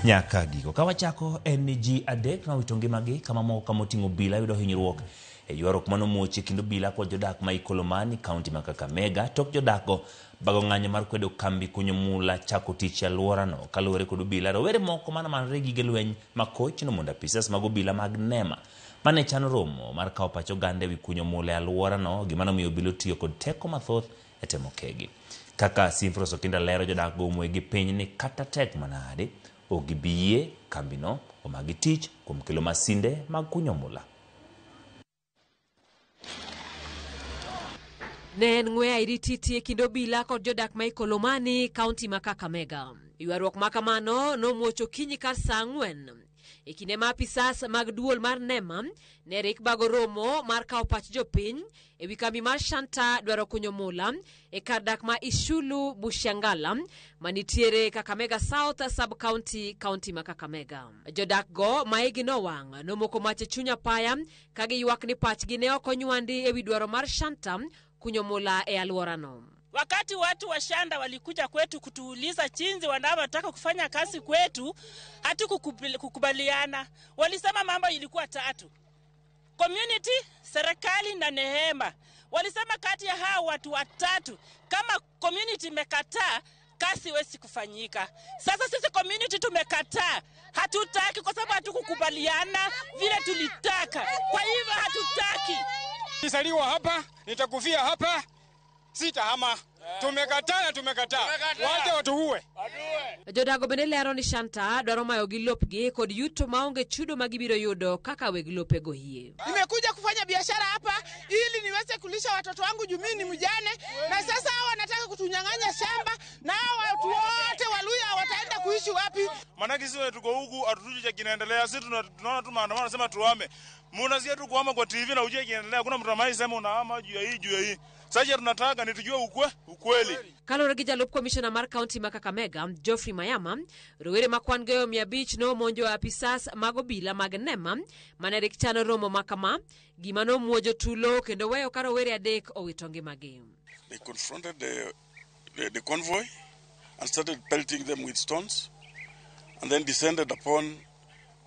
Nyaka giko. Ka wachako en ni ji adek nowito ngimagi kama moko kama oting'o obila yudo hinyruok e ywaruok mane omuoch e kind obila kod jodak ma Ikolomani, kaunti ma Kakamega tok jodakgo bago ng'anyo mar kwedo kambi kunyo mula chako tich e alworano. Kaluwore kod obila, rowere moko mane omanore gi gige lweny makoch nomonjo apisas mag obila mag NEMA mane chano romo mar kawo pach oganda ewi kunyo mula e alworano, gima nomiyo obila otiyo kod teko mathoth e temo kegi. Kaka Simfros Okinda lero, jodak go omoe gi piny ni kata tek manade, ok gibi yie kambino omagi tich kuom kelo masinde mag kunyo mula. Ne en ng'we airititi e kind obila kod jodak ma Ikolomani, kaunti ma Kakamega. Ywaruok ma kamano nomuoch okinyi kar saa 4 e kinde ma apisas mag duol mar NEMA ne rik bago romo mar kawo pach jopiny e wi kambi mar Shanta dwaro kunyo mula e kar dak ma Ishulu Bushiangala manitiere Kakamega South sub county, kaunti ma Kakamega. Jodak go ma igi nowang' nomoko mach e chuny apaya ka giywak ni pachgi ne ok onywandi e wi dwaro mar Shanta kunyo mula e alworano. Wakati watu wa Shanda walikuja kwetu kutuuliza jinsi wanavyotaka kufanya kazi kwetu, hatukukubaliana. Walisema mambo ilikuwa tatu: community, serikali na Neema. Walisema kati ya hao watu watatu, kama community imekataa, kazi haiwezi kufanyika. Sasa sisi community tumekataa, hatutaki kwa sababu hatukukubaliana vile tulitaka. Kwa hivyo hatutaki. Nilizaliwa hapa, nitakufia hapa, sitahama. Tumekataa na tumekataa, wache watuue. Jodago bende lero ni Shanta dwaro mayogi lopgi kod yuto maonge chudo ma gibiro yudo kaka weg lopego yie. Nimekuja kufanya biashara hapa ili niweze kulisha watoto wangu juu mimi ni mjane, na sasa hawa wanataka kutunyang'anya shamba, na hawa watu wote Waluya wataenda kuishi wapi? Maanake sisi tuko huku hatujui cha kinaendelea. Sisi tunaona tu maandamano, nasema tuame. Munasikia tu kuhama kwa TV na ujue kinaendelea. Kuna mtu ambaye sema unahama juu ya hii, juu ya hii. Sasa tunataka ni tujue ukweli. Kaluwore gi jalup komishona mar kaunti ma Kakamega, Geoffrey Mayama, rowere ma kwan goyo 500 nomonjo apisas mag obila mag NEMA mane rik chano romo ma kama, gima nomuojo tulo kendo weyo ka rowere adek owito ngimagi. They confronted the convoy and started pelting them with stones, and then descended upon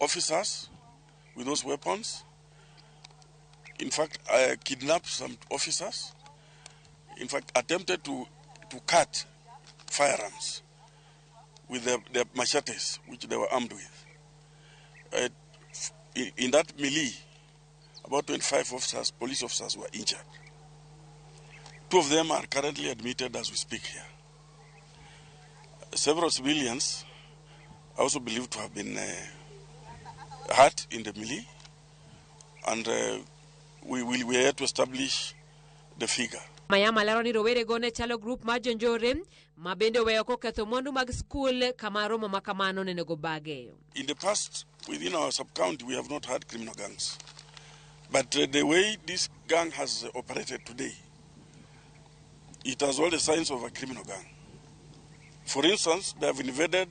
officers with those weapons. In fact, I kidnapped some officers. In fact, attempted to cut firearms with their machetes, which they were armed with. In that melee, about 25 officers, police officers, were injured. 2 of them are currently admitted as we speak here. Several civilians are also believed to have been hurt in the melee, and we are yet to establish the figure. Mayama lero ni rowerego ne chalo grup mar jonjore ma bende oweyo koketho mwandu mag skul kama romo ma kamano nonego bage. In the past, within our sub-county, we have not had criminal gangs. But the way this gang has operated today, it has all the signs of a criminal gang. For instance, they have invaded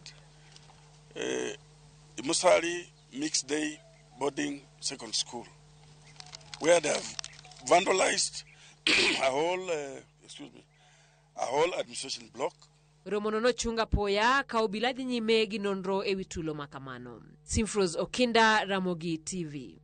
Musali Mixed Day Boarding Second School, where they have vandalized a whole administration block. Romono nochung apoya ka obila dhi nyime gi nonro ewi tulo ma kamano. Simfros Okinda, Ramogi TV.